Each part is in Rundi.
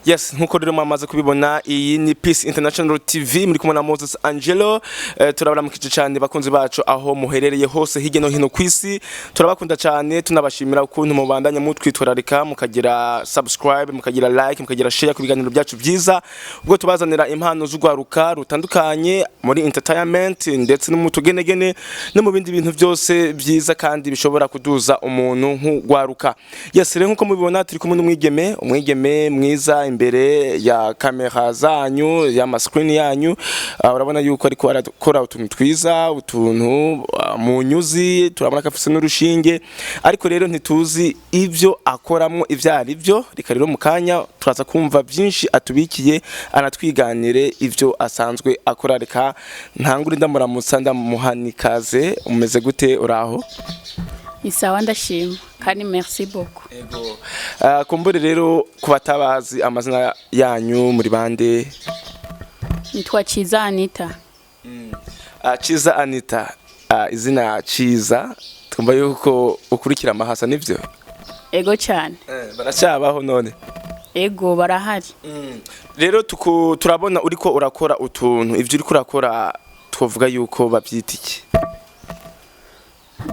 Yes, nkuko rero mwamaze kubibona, iyi ni Peace International TV, muri kumwe na Moses Angelo. Turabaramukije cyane bakunzi bacu aho muherereye hose hirya no hino kwisi. Turabakunda cyane, tunabashimira ukuntu mubandanya mutwitwararika, mukagira subscribe, mukagira like, mukagira share ku biganiro byacu byiza, ubwo tubazanira impano z'ugwaruka rutandukanye muri entertainment ndetse no mu tugenegene no mu bindi bintu byose byiza kandi bishobora kuduza umuntu nk'ugwaruka. Yes, rero nkuko mubibona, turi kumwe n'umwigeme, umwigeme mwiza imbere ya kamera zanyu, ya screen yanyu. Urabona yuko ariko arakora utuntu twiza, utuntu mu nyuzi. Turabona ko afise n'urushinge, ariko rero ntituzi ivyo akoramwo ivyo ari byo. Reka rero mu kanya turaza kumva byinshi atubikiye, anatwiganire ivyo asanzwe akora. Reka ntangure ndamuramutsa, ndamuhanikaze. Umeze gute? Uraho? Ni sawa, ndashima kandi merci beaucoup. Ego. Kumbure rero ku batabazi amazina yanyu, muri bande? Nitwa Ciza Anita. Ciza Anita, izina Ciza, twumva yuko ukurikira amahasa, nivyo? Ego cyane. Baracyabaho none? Ego, barahari. Rero turabona uriko urakora utuntu. Ivyo uriko urakora twovuga yuko bavyita iki?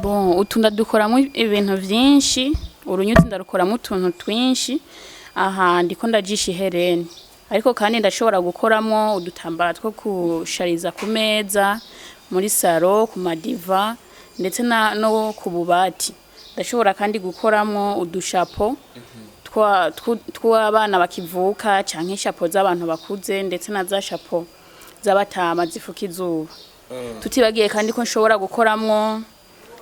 Bon, utu ndadukoramo ibintu vyinshi. Urunyuzi ndarukoramo utuntu twinshi. Aha ndiko ndajisha ihereni, ariko kandi ndashobora gukoramo udutambara two kushariza ku meza muri salon, ku ma divan, ndetse no ku bubati. Ndashobora kandi gukoramo udu chapeau tw'abana bakivuka, canke chapeau z'abantu bakuze, ndetse na za chapeau z'abatama zifuka izuba. Tutibagiye kandi ko nshobora gukoramwo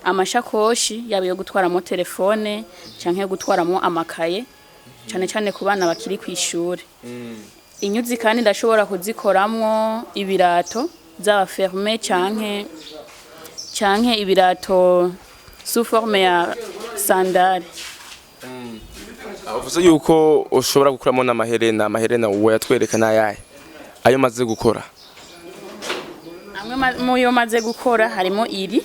amashakoshi, yaba yo gutwaramo telefone canke yo gutwaramo amakaye, cane cane ku bana bakiri kw'ishure. Inyuzi kandi ndashobora kuzikoramwo ibirato, zaba fermé canke ibirato sous forme ya sandale. Uvuze yuko ushobora gukuramo n'amaherena. Amaherena wayatwereka n'ayahe, ayo maze gukora? Amwe muyo maze gukora harimo iri,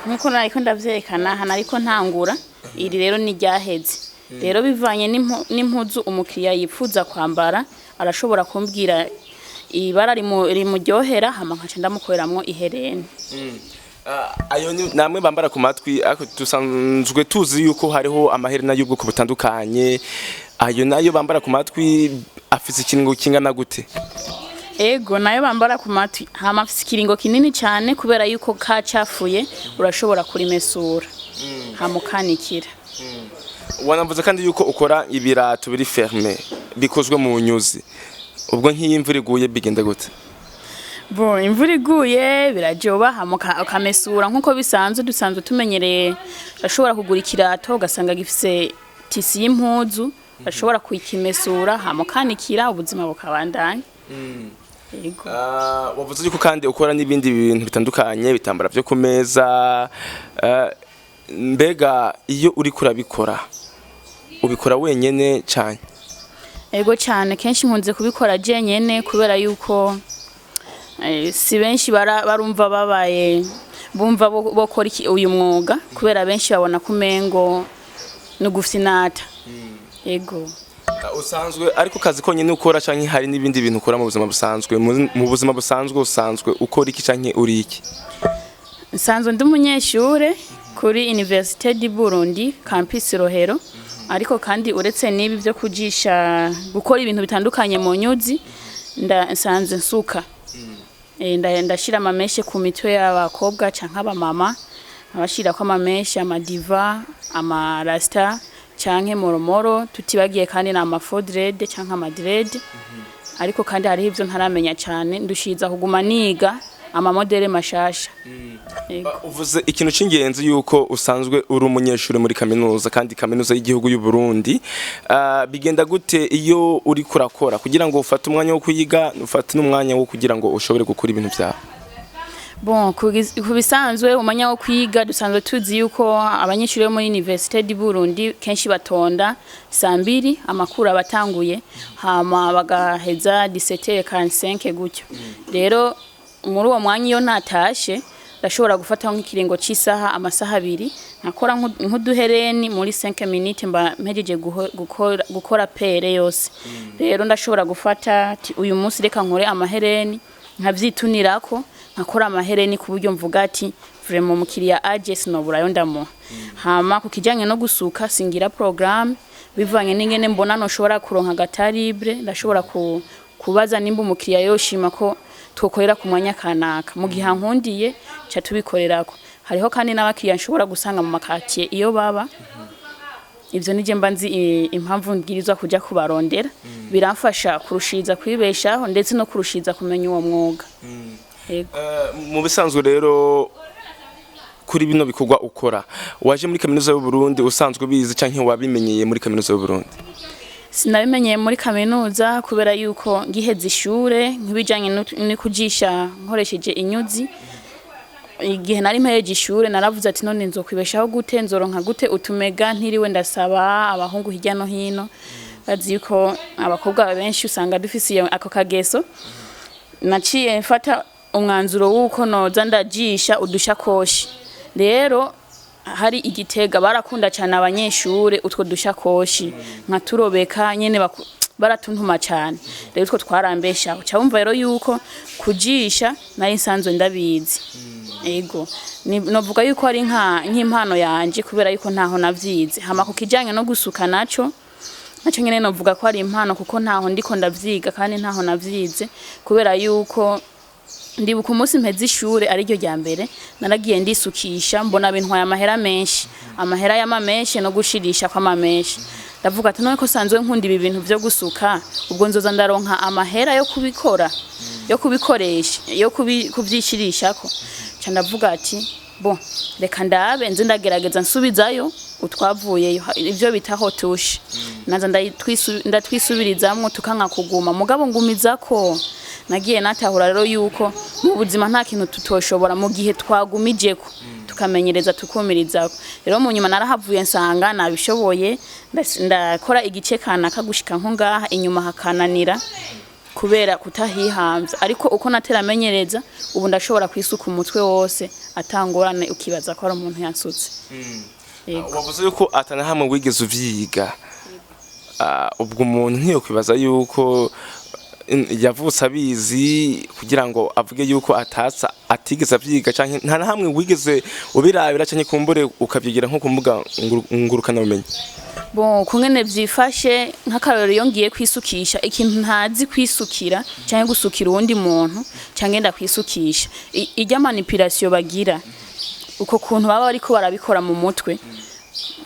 nkuko nariko ndavyerekana hano, ariko ntangura. Iri rero ni ryaheze. Rero bivanye n'impuzu umukiriya yipfuza kwambara, arashobora kumbwira ibara rimuryohera, hama nkaca ndamukoreramwo ihereni. Ayo ni namwe bambara ku matwi, ariko dusanzwe tuzi yuko hariho amaherena y'ubwoko butandukanye. Ayo nayo bambara ku matwi afise ikiringo kingana gute? Ego, nayo bambara ku matwi hama afise ikiringo kinini cyane, kubera yuko kacafuye urashobora kurimesura hama ukanikira. Wanavuze kandi yuko ukora ibirato biri fermé bikozwe mu nyuzi. Ubwo nk'iyo imvura iguye bigenda gute? Bon, imvura iguye birajoba, hama ukamesura nkuko bisanzwe dusanzwe tumenyereye. Urashobora kugura ikirato ugasanga gifise tissu y'impuzu, urashobora kukimesura hama ukanikira, ubuzima bukabandanya. Yego. Wavuze yuko kandi ukora n'ibindi bintu bitandukanye, ibitambara vyo ku meza. Mbega iyo uriko urabikora, ubikora wenyene cane? Ego cyane, kenshi nkunze kubikora jenyene, kubera yuko si benshi barumva babaye bumva bokora uyu mwuga, kubera benshi babona ko umengo ni ugufinata. Ego. Usanzwe ariko kazi konyene ukora, canke hari n'ibindi bintu ukora mu buzima busanzwe? Mu buzima busanzwe usanzwe ukora iki, canke uri iki? Nsanzwe ndi umunyeshure kuri Université du Burundi, campus Rohero. Ariko kandi uretse n'ibi byo kujisha, gukora ibintu bitandukanye mu nyuzi, nsanzwe nsuka. Ndashira ama mèches ku mitwe y'abakobwa canke abamama, abashirako ama mèches, ama diva, amarasta canke moromoro, tutibagiye kandi na ama faux dread canke ama dread. Ariko kandi hariho ivyo ntaramenya cane, ndushiza kuguma niga ama modèles mashasha. Yego. Uvuze ikintu c'ingenzi, yuko usanzwe uri umunyeshuri muri kaminuza, kandi kaminuza y'igihugu y'u Burundi. Bigenda gute iyo uri kurakora kugira ngo ufate umwanya wo kwiga, ufate n'umwanya wo kugira ngo ushobore gukora ibintu vyawe? Bon, ku bisanzwe umwanya wo kwiga, dusanzwe tuzi yuko abanyeshuri bo muri Université du Burundi kenshi batonda saa 2, amakuru abatanguye, hama bagaheza 17h45 gutyo. Rero muri uwo mwanya iyo ntatashe Ndashobora gufata nk'ikiringo c'isaha, amasaha 2, nkakora nk'uduhereni muri 5 minutes mba mpejeje gukora paire yose. Rero ndashobora gufata ati uyu munsi reka nkore amahereni, nkavyitunirako nkakora amahereni ku buryo mvuga ati vraiment umukiriya aje sinoburayo ndamuha. Hama ku kijanye no gusuka, singira programme, bivanye n'ingene mbona noshobora kuronka aga libre. Ndashobora kubaza nimba umukiriya yoshima ko twokorera ku mwanya kanaka. Mu gihe ankundiye, ca tubikorerako. Hariho kandi n'abakiriya nshobora gusanga mu ma quartier iyo baba. Ivyo nije mba nzi impamvu mbwirizwa kuja kubarondera. Biramfasha kurushiriza kwibeshaho ndetse no kurushiriza kumenya uwo mwuga. Yego. Mu bisanzwe rero, kuri bino bikorwa ukora, waje muri Kaminuza y'u Burundi usanzwe ubizi canke wabimenyeye muri Kaminuza y'u Burundi? Sinabimenyeye muri kaminuza, kubera yuko ngiheza ishure, nk'ibijanye no kujisha nkoresheje inyuzi, igihe nari mpejeje ishure naravuze ati none nzokwibeshaho gute, nzoronka gute utumega ntiriwe ndasaba abahungu hirya no hino? Bazi yuko abakobwa benshi usanga dufise ako kageso. Naciye mfata umwanzuro w'uko noza ndajisha udushakoshi. Rero hari igitega barakunda cyane abanyeshure utwo dushakoshi, nkaturobeka nyene, baratuntuma cyane. Rero utwo twarambeshaho. Ca wumva rero yuko kujisha nari nsanzwe ndabizi. Ego, novuga yuko ari nk'impano yanje, kubera yuko ntaho navyize. Hama ku kijanye no gusuka, naco nyene novuga ko ari impano, kuko ntaho ndiko ndavyiga kandi ntaho navyize, kubera yuko ndibuka umunsi mpeze ishure ariryo rya mbere naragiye ndisukisha, mbona bintwaye amahera menshi, amahera y'amamenshi no gushirisha kw'amamenshi. Ndavuga ati none ko sanzwe nkunda ibi bintu vyo gusuka, ubwo nzoza ndaronka amahera yo kubikora, yo kubikoresha, yo kuvyishirishako? Ca ndavuga ati bon, reka ndabe nze ndagerageza nsubizayo utwavuyeyo, ivyo bita retouche. Naza ndatwisubirizamwo tukanka kuguma, mugabo ngumizako. Nagiye natahura rero yuko mu buzima nta kintu tutoshobora mu gihe twagumijeko, tukamenyereza, tukumirizako. Rero mu nyuma narahavuye nsanga nabishoboye, ndakora igice kanaka gushika nko ngaha, inyuma hakananira kubera kutahihamvya. Ariko uko natera amenyereza, ubu ndashobora kwisuka umutwe wose atangorane, ukibaza ko ari umuntu yansutse. Yego. Wavuze yuko atana hamwe wigeze uvyiga. Ubwo umuntu ntiyokwibaza yuko yavutse abizi, kugira ngo avuge yuko atasa atigeze avyiga canke nta na hamwe wigeze ubirabira, canke kumbure ukavyigira nko ku mbuga ngurukana bumenyi? Bon, kungene vyifashe, nk'akarorero iyo ngiye kwisukisha ikintu ntazi kwisukira canke gusukira uwundi muntu, canke ngenda kwisukisha, irya manipulation bagira, uko kuntu baba bariko barabikora mu mutwe,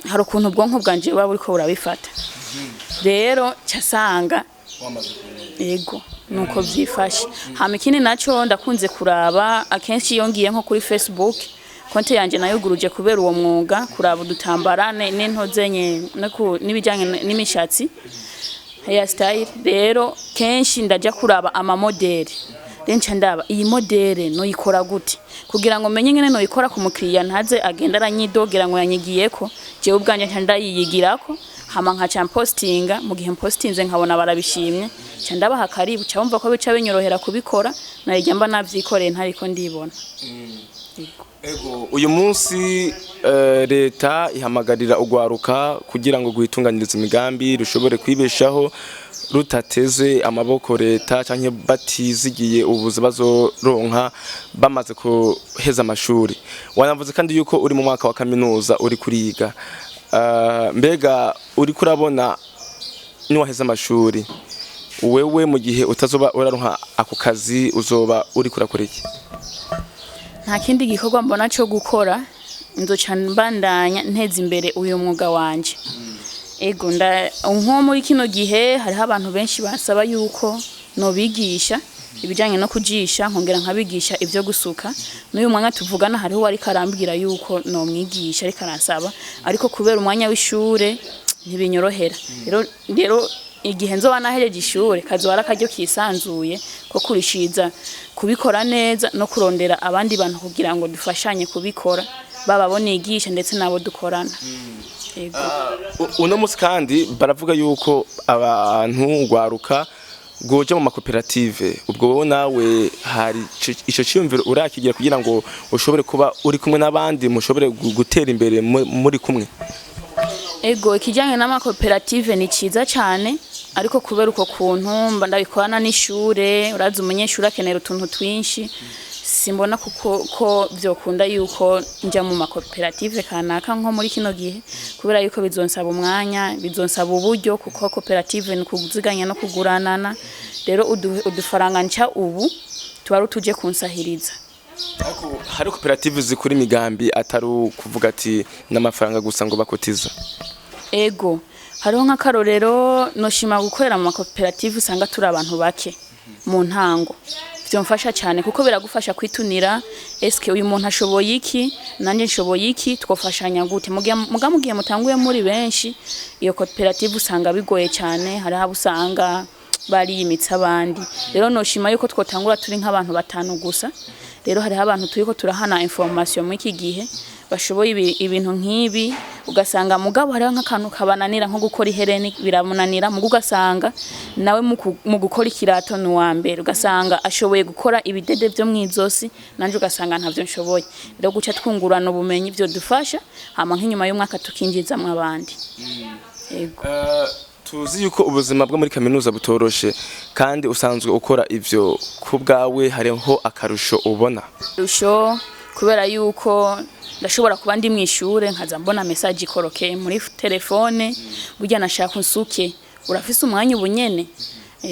hari ukuntu ubwonko bwanje buba buriko burabifata. Rero casanga yego, nuko vyifashe. Hama ikindi naco, ndakunze kuraba akenshi iyo ngiye nko kuri Facebook, konte yanje nayuguruje kubera uwo mwuga, kuraba udutambara n'intozenye n'ibijanye n'imishatsi, hair style. Rero kenshi ndaja kuraba ama modèle, rero nca ndaba iyi modèle noyikora gute, kugira ngo menye ngene noyikora ku mukiriya, ntaze agenda aranyidogera ngo yanyigiyeko. Jewe ubwanje nca ndayiyigirako, hama nkaca mpostinga. Mu gihe mpostinze nkabona barabishimye, nca ndabaha karibu. Ca wumva ko bica binyorohera kubikora, narijya mba navyikoreye ntariko ndibona. Yego. Ego, uyu munsi leta ihamagarira ugwaruka kugira ngo rwitunganirize imigambi, rushobore kwibeshaho rutateze amaboko leta canke batizigiye ubuzi bazoronka bamaze kuheza amashuri. Wanavuze kandi yuko uri mu mwaka wa kaminuza uri kuriga. Mbega uri kurabona niwaheza amashuri, wewe mu gihe utazoba uraronka ako kazi, uzoba uri kurakora iki? Nta kindi gikorwa mbona cyo gukora, nzoca mbandanya nteza imbere uyu mwuga wanje. Ego, nda nko muri kino gihe hariho abantu benshi basaba yuko nobigisha ibijanye no kujisha, nkongera nkabigisha ivyo gusuka. N'uyu mwanya tuvugana hariho uwariko arambwira yuko nomwigisha, ariko aransaba, ariko kubera umwanya w'ishure ntibinyorohera. Rero igihe nzoba nahejeje ishure, kazoba ari akaryo kisanzuye ko kurishiza kubikora neza no kurondera abandi bantu kugira ngo dufashanye kubikora, baba bo nigisha ndetse nabo dukorana. Yego. Uno munsi kandi baravuga yuko abantu rwaruka rwoja mu makoperative. Ubwo wowe nawe Hari ico ciyumviro urakigira kugira ngo ushobore kuba uri kumwe n'abandi, mushobore gutera imbere muri kumwe? Ego, ikijyanye n'amakoperative ni cyiza cyane, ariko kubera uko kuntu mba ndabikorana n'ishure, urazi umunyeshuri akenera utuntu twinshi, simbona kuko ko byokunda yuko njya mu makoperative kanaka nko muri kino gihe, kubera yuko bizonsaba umwanya, bizonsaba uburyo, kuko koperative ni kuziganya no kuguranana. Rero udufaranga nca ubu tuba ari utuje kunsahiriza. Ariko hari koperative zikora imigambi atari ukuvuga ati n'amafaranga gusa ngo bakotiza. Ego, hariho nk'akarorero, noshima gukorera mu makoperative usanga turi abantu bake mu ntango. Vyomfasha cyane kuko biragufasha kwitunira: eske uyu muntu ashoboye iki, nanjye nshoboye iki, twofashanya gute? Muga mugihe mutanguye muri benshi iyo koperative, usanga bigoye cyane, hariho abo usanga bariyimitse abandi. Rero noshima yuko twotangura turi nk'abantu batanu gusa. Rero hariho abantu turiko turahana information muri iki gihe bashoboye ibintu nk'ibi, ugasanga mugabo hariho nk'akantu kabananira, nko gukora ihereni biramunanira, mugo ugasanga nawe mu gukora ikirato ni uwa mbere, ugasanga ashoboye gukora ibidede vyo mw'izosi, nanje ugasanga ntavyo nshoboye. Rero guca twungurana ubumenyi vyo dufasha, hama nk'inyuma y'umwaka tukinjizamwo abandi. Yego. Tuzi yuko ubuzima bwo muri kaminuza butoroshe, kandi usanzwe ukora ivyo ku bwawe, hariho akarusho ubona? Rusho, kubera yuko ndashobora kuba ndi mwishure nkaza mbona message ikorokeye muri telefone: "Burya nashaka unsuke, urafise umwanya ubunyene?"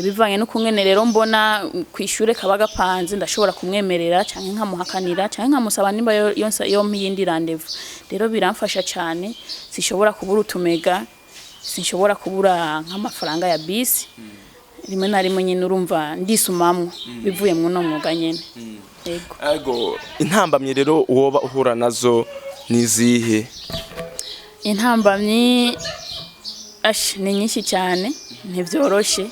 Bivanye n'ukungene rero mbona kwishure kaba gapanze, ndashobora kumwemerera canke nkamuhakanira canke nkamusaba nimba yompa iyindi rendez-vous. Rero biramfasha cane, sinshobora kubura utumega, sinshobora kubura nk'amafaranga ya bisi rimwe na rimwe nyine, urumva ndisumamwo bivuye mw'uno mwuga nyene. Yego. Ego, intambamyi rero woba uhura nazo nizihe? Intambamyi ash ni nyinshi cyane, ntibyoroshe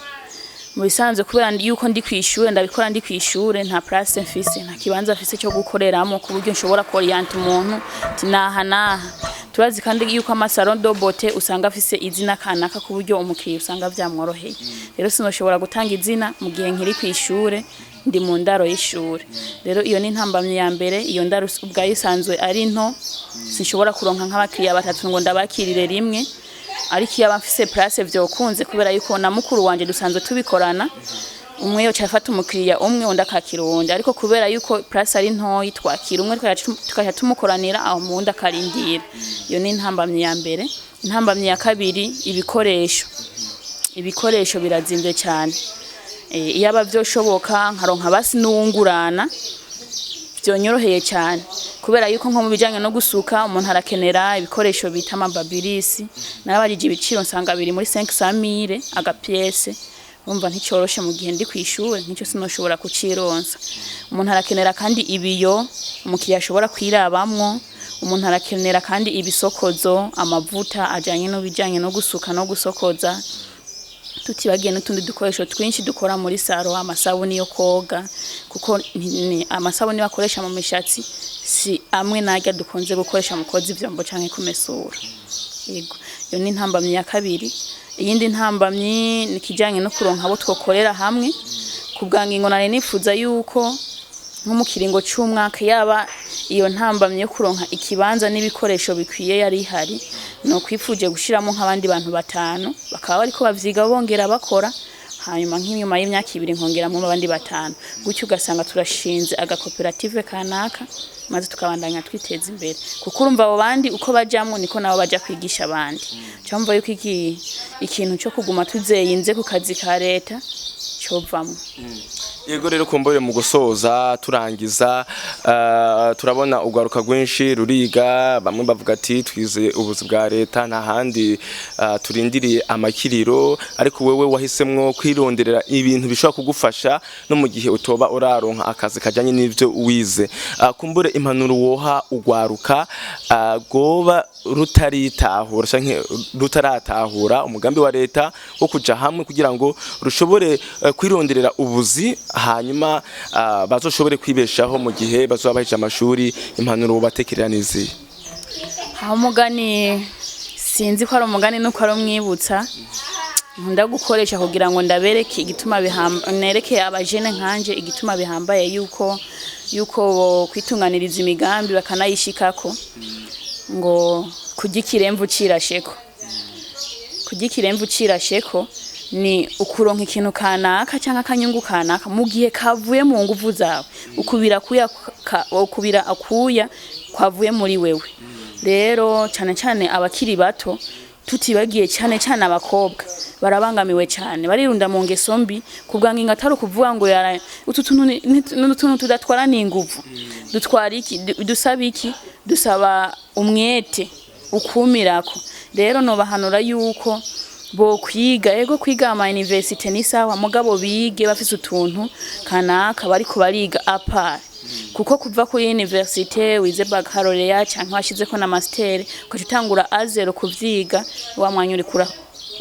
mu bisanzwe, kubera yuko ndi kwishure, ndabikora ndi kwishure, nta place mfise, nta kibanza mfise cyo gukoreramo ku buryo nshobora korienta umuntu ati naha naha. Turazi kandi yuko ama salon de beauté usanga afise izina kanaka, ku buryo umukiriya usanga vyamworoheye. Rero sinoshobora gutanga izina mu gihe nkiri kwishure, ndi mu ndaro y'ishure. Rero iyo ni intambamyi ya mbere. Iyo ndaro ubwayo isanzwe ari nto, sinshobora kuronka nk'abakiriya batatu ngo ndabakirire rimwe. Ariko iyo aba mfise place vyokunze, kubera yuko na mukuru wanje dusanzwe tubikorana, umwe yoca afata umukiriya umwe, undi akakira uwundi. Ariko kubera yuko place ari ntoyi, twakira umwe tukaca tumukoranira aho, mu wundi akarindira. Iyo ni intambamyi ya mbere. Intambamyi ya kabiri, ibikoresho. Ibikoresho birazimvye cyane. Iyo aba vyoshoboka nkaronka basi n'uwungurana, byonyoroheye cyane, kubera yuko nko mu bijanye no gusuka umuntu arakenera ibikoresho bita ama Babyliss. Narabajije ibiciro nsanga biri muri 500 mille aga pièce. Urumva nticoroshe mu gihe ndi kwishure, nk'icyo sinoshobora kucironsa. Umuntu arakenera kandi ibiyo umukiriya ashobora kwirabamwo, umuntu arakenera kandi ibisokozo, amavuta ajanye n'ibijanye no gusuka no gusokoza, tutibagiye n'utundi dukoresho twinshi dukora muri salon, amasabuni yo koga, kuko amasabuni bakoresha mu mishatsi si amwe narya dukunze gukoresha mu koza ivyombo canke kumesura. Yego, iyo ni intambamyi ya kabiri. Iyindi ntambamyi ni ikijanye no kuronka abo twokorera hamwe. Ku bwa ngingo nari nifuza yuko nko mu kiringo c'umwaka, yaba iyo ntambamyi yo kuronka ikibanza n'ibikoresho bikwiye yari ihari, no kwifuje gushiramo nk'abandi bantu batanu, bakaba bariko bavyiga bongera bakora, hanyuma nk'inyuma y'imyaka 2 nkongeramwo abandi batanu, gutyo ugasanga turashinze agakoperative kanaka, maze tukabandanya twiteza imbere, kuko urumva abo bandi uko bajamwo niko nabo baja kwigisha abandi. Cyumva yuko ikintu cyo kuguma tuzeyinze ku kazi ka leta covamwo. Yego, rero kumbure mu gusoza turangiza, turabona urwaruka rwinshi ruriga, bamwe bavuga ati twize ubuzi bwa leta, nta handi, turindiriye amakiriro. Ariko wewe wahisemwo kwironderera ibintu bishobora kugufasha no mu gihe utoba uraronka akazi kajanye n'ivyo wize. Kumbure impanuro woha urwaruka rwoba rutaritahura canke rutaratahura umugambi wa leta wo kuja hamwe kugira ngo rushobore kwironderera ubuzi, hanyuma bazoshobore kwibeshaho mu gihe bazoba bahejeje amashuri, impanuro batekerera nizihe? Aho umugani, sinzi ko ari umugani nuko ari umwibutsa. Nkunda gukoresha kugira ngo ndabereke igituma bihamba, nereke abajene nkanje igituma bihambaye yuko bo kwitunganiriza imigambi bakanayishikako, ngo kurya ikiremvu cirasheko. Kurya ikiremvu cirasheko ni ukuronka ikintu kanaka cyangwa akanyungu kanaka mu gihe kavuye mu nguvu zawe, ukubira kuya ukubira akuya kwavuye muri wewe. Rero cyane cyane abakiri bato, tutibagiye cyane cyane abakobwa, barabangamiwe cyane, barirunda mu ngeso mbi. Kubwa ngingo atari ukuvuga ngo yara utu tuntu ni utuntu tudatwara n'inguvu. Dutwara iki? Dusaba iki? Dusaba umwete ukumirako. Rero nobahanura yuko bo kwiga, ego kwiga ama université ni sawa, mugabo bige bafise utuntu kanaka bariko bariga à part, kuko kuva kuri université wize baccalauréat canke washizeko na master, ukaca utangura à zéro kuvyiga, wa mwanya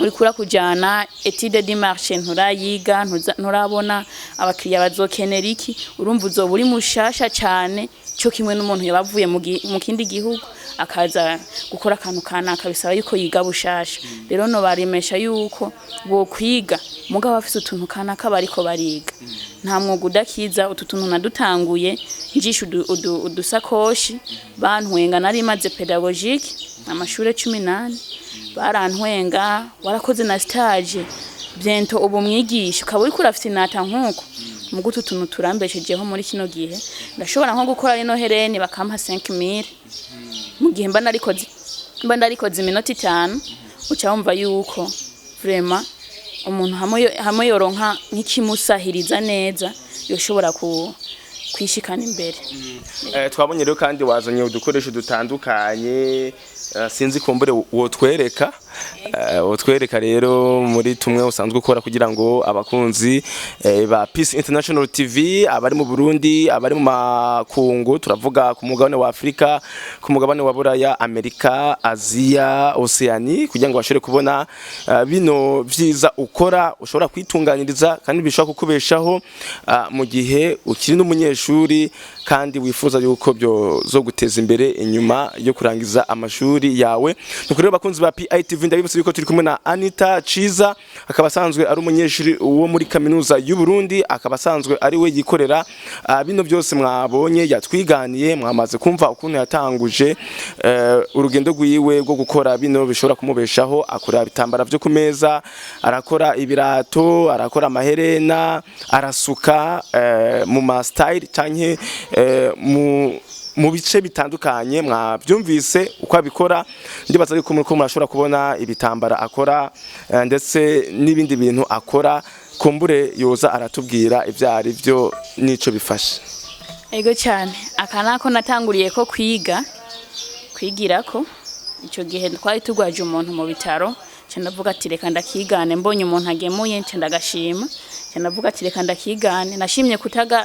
urikura kujana étude du marché, nturayiga, nturabona abakiriya bazokenera iki. Urumva uzoba uri mushasha cane, cyo kimwe n'umuntu yabavuye mu kindi gihugu akaza gukora akantu kanaka, bisaba yuko yiga bushasha. Rero no baremesha yuko bo kwiga mugabo bafise utuntu kanaka bariko bariga. Nta mwuga udakiza. Utu tuntu nadutanguye njisha udusakoshi, bantwenga. Nari maze pédagogique amashure 18, barantwenga: "Warakoze na stage, bientôt ubu mwigisha, ukaba uriko urafite inata nkuko." Mugu utu tuntu turambeshejeho muri kino gihe. Ndashobora nko gukora rino hereni bakampa 5000 mu gihe mba narikoze iminota 5. Uca wumva yuko vraiment umuntu hamwe yoronka nk'ikimusahiriza neza, yoshobora kwishikana imbere. Twabonye rero kandi wazanye udukoresho dutandukanye, sinzi kumbure wotwereka rero muri tumwe usanzwe ukora, kugira ngo abakunzi ba Peace International TV, abari mu Burundi, abari mu makungu, turavuga ku mugabane wa Afrika, ku mugabane wa Buraya, Amerika, Aziya, Oceania, kugira ngo bashobore kubona bino vyiza ukora, ushobora kwitunganiriza kandi bishobora kukubeshaho mu gihe ukiri n'umunyeshuri, kandi wifuza yuko byo zo guteza imbere inyuma yo kurangiza amashuri yawe. Nuko rero, bakunzi ba PITV, ndabibutsa yuko turi kumwe na Anita Ciza, akaba asanzwe ari umunyeshuri wo muri kaminuza y'u Burundi, akaba asanzwe ari we yikorera bino byose mwabonye yatwiganiye. Mwamaze kumva ukuntu yatanguje urugendo rwiwe rwo gukora bino bishobora kumubeshaho. Akora ibitambara byo ku meza, arakora ibirato, arakora amaherena, arasuka mu ma style canke mu bice bitandukanye. Mwabyumvise uko abikora. Ndibaza yuko muriko murashobora kubona ibitambara akora, ndetse n'ibindi bintu akora. Kumbure yoza aratubwira ibyo ari byo n'ico bifasha. Ego cyane. Aka nako natanguriye ko kwiga kwigirako. Icyo gihe twari turwaje umuntu mu bitaro, nca ndavuga ati: "Reka ndakigane." Mbonye umuntu agemuye, nca ndagashima, nca ndavuga ati: "Reka ndakigane." Nashimye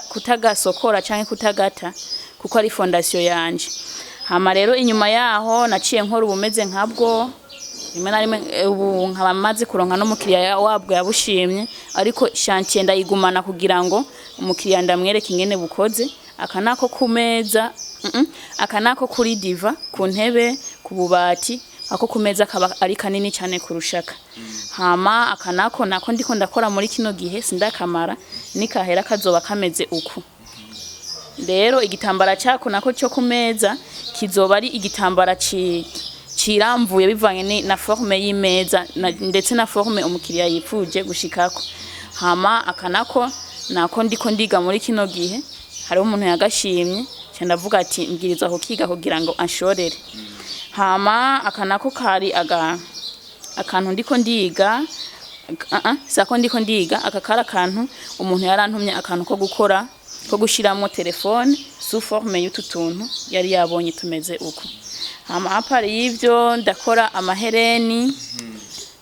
kutagasokora canke kutagata, kuko ari fondation yanje. Hama rero inyuma yaho naciye nkora ubumeze nkabwo rimwe na rimwe. Ubu nkaba maze kuronka n'umukiriya wabwo yabushimye, ariko chantier ndayigumana kugira ngo umukiriya ndamwereke ingene bukoze. Aka nako ku meza, aka nako kuri divan, ku ntebe, ku bubati. Ako ku meza kaba ari kanini cyane kurushaka. Hama aka nako ndiko ndakora muri kino gihe, sindakamara, nikahera kazoba kameze uku. Rero igitambara cyako nako cyo ku meza kizoba ari igitambara ciramvuye, bivanye na forme y'imeza ndetse na forme umukiriya yipfuje gushikako. Hama aka nako ndiko ndiga muri kino gihe. Hariho umuntu yagashimye, nca ndavuga ati mbwirizwa kukiga kugira ngo anshorere. Hama aka nako kari aga akantu ndiko ndiga, sako ndiko ndiga. Aka kari akantu umuntu yarantumye, akantu ko gukora ko gushiramwo telefone sous forme y'utu tuntu yari yabonye tumeze uko. Hama à part y'ivyo, ndakora amahereni.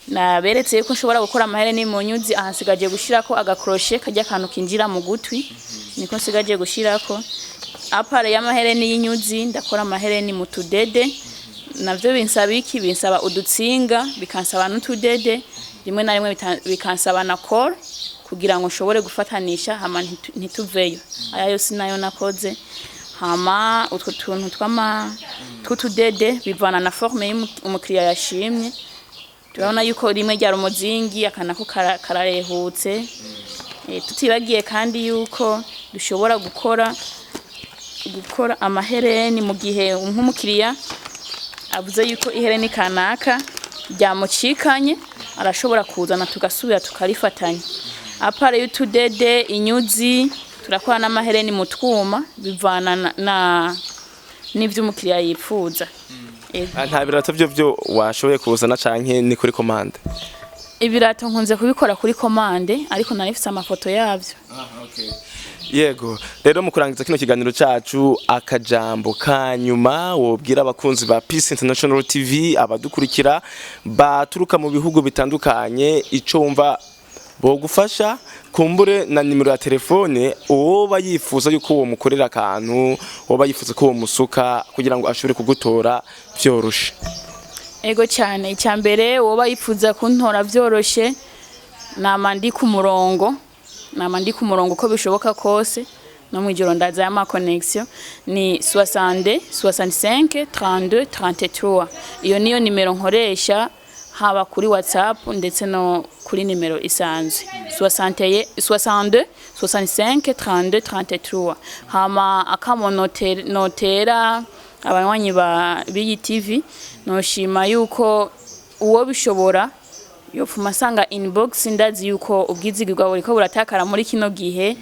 Naberetse yuko nshobora gukora amahereni mu nyuzi. Aha nsigaje gushirako aga crochet, kajya akantu kinjira mu gutwi, niko nsigaje gushirako. À part y'amahereni y'inyuzi, ndakora amahereni mu tudede. Navyo binsaba iki? Binsaba udutsinga, bikansaba n'utudede, rimwe na rimwe bikansaba na colle kugira ngo nshobore gufatanisha, hama ntituveyo. Aya yose nayo nakoze. Hama utwo tuntu tw'utudede bivana na forme umukiriya yashimye. Turabona yuko rimwe ryari umuzingi, aka nako kararehutse. Tutibagiye kandi yuko dushobora gukora amahereni mu gihe nk'umukiriya avuze yuko ihereni kanaka ryamucikanye, arashobora kuzana tugasubira tukarifatanya. À part y'utudede, inyuzi, turakora n'amahereni mu twuma, bivana n'ivyo umukiriya yipfuza. Ego. Ah, nta birato byo washoboye kuzana canke ni kuri commande? Ibirato nkunze kubikora kuri commande, ariko nari mfise amafoto yavyo. Yego, rero mu kurangiza kino kiganiro cacu, akajambo ka nyuma wobwira abakunzi ba Peace International TV, abadukurikira baturuka mu bihugu bitandukanye, ico wumva bogufasha, kumbure na nimero ya telefone, uwoba yifuza yuko uwo mukorera akantu, woba yifuza ko uwo musuka kugira ngo ashobore kugutora vyoroshe. Ego cyane. Icya mbere, woba yifuza kuntora vyoroshe, nama ndi ku murongo, nama ndi ku murongo uko bishoboka kose, no mwijoro ndaza y'ama connexion. Ni 60 65 32 33. Iyo niyo nimero nkoresha, haba kuri WhatsApp ndetse no kuri nimero isanzwe, 61 62 65 32 33. Hama akamo notera abanywanyi ba b'iyi TV, noshima yuko uwo bishobora yopfuma asanga inbox. Ndazi yuko ubwizigirwa buriko buratakara muri kino gihe.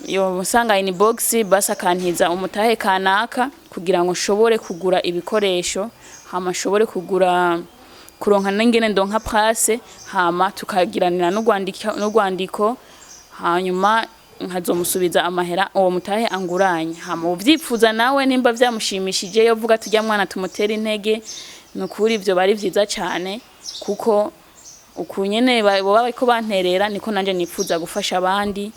Yo usanga inbox basi akantiza umutahe kanaka kugira ngo nshobore kugura ibikoresho, hama nshobore kugura, kuronka n'ingene ndonka place, hama tukagiranira n'urwandiko, hanyuma nkazomusubiza amahera uwo mutahe anguranye. Hama uvyipfuza nawe, nimba vyamushimishije, yovuga tujya mwana tumutera intege. Ni ukuri ivyo bari vyiza cane, kuko uku nyene boba bariko banterera, niko nanje nipfuza gufasha abandi,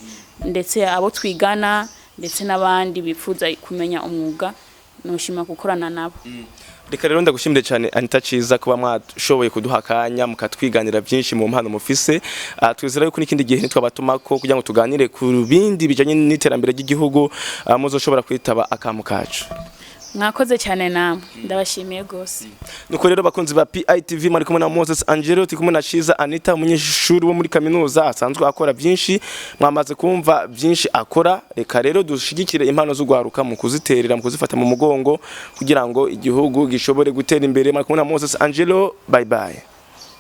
ndetse abo twigana, ndetse n'abandi bipfuza kumenya umwuga, noshima gukorana nabo. Reka rero ndagushimire cyane, Anita Ciza, kuba mwashoboye kuduha akanya mukatwiganira byinshi mu mpano mufise. Twizera yuko n'ikindi gihe nitwabatuma ko kugira ngo tuganire ku bindi bijanye n'iterambere ry'igihugu, muzoshobora kwitaba akamu kacu. Mwakoze cyane namwe, ndabashimiye gose. Nuko rero, bakunzi ba PITV, mwari kumwe na Moses Angelo, turi kumwe na Ciza Anita, umunyeshuri wo muri kaminuza asanzwe akora byinshi. Mwamaze kumva byinshi akora. Reka rero dushigikire impano z'ugwaruka mu kuziterera, mu kuzifata mu mugongo, kugira ngo igihugu gishobore gutera imbere. Mwari kumwe na Moses Angelo, bye bye.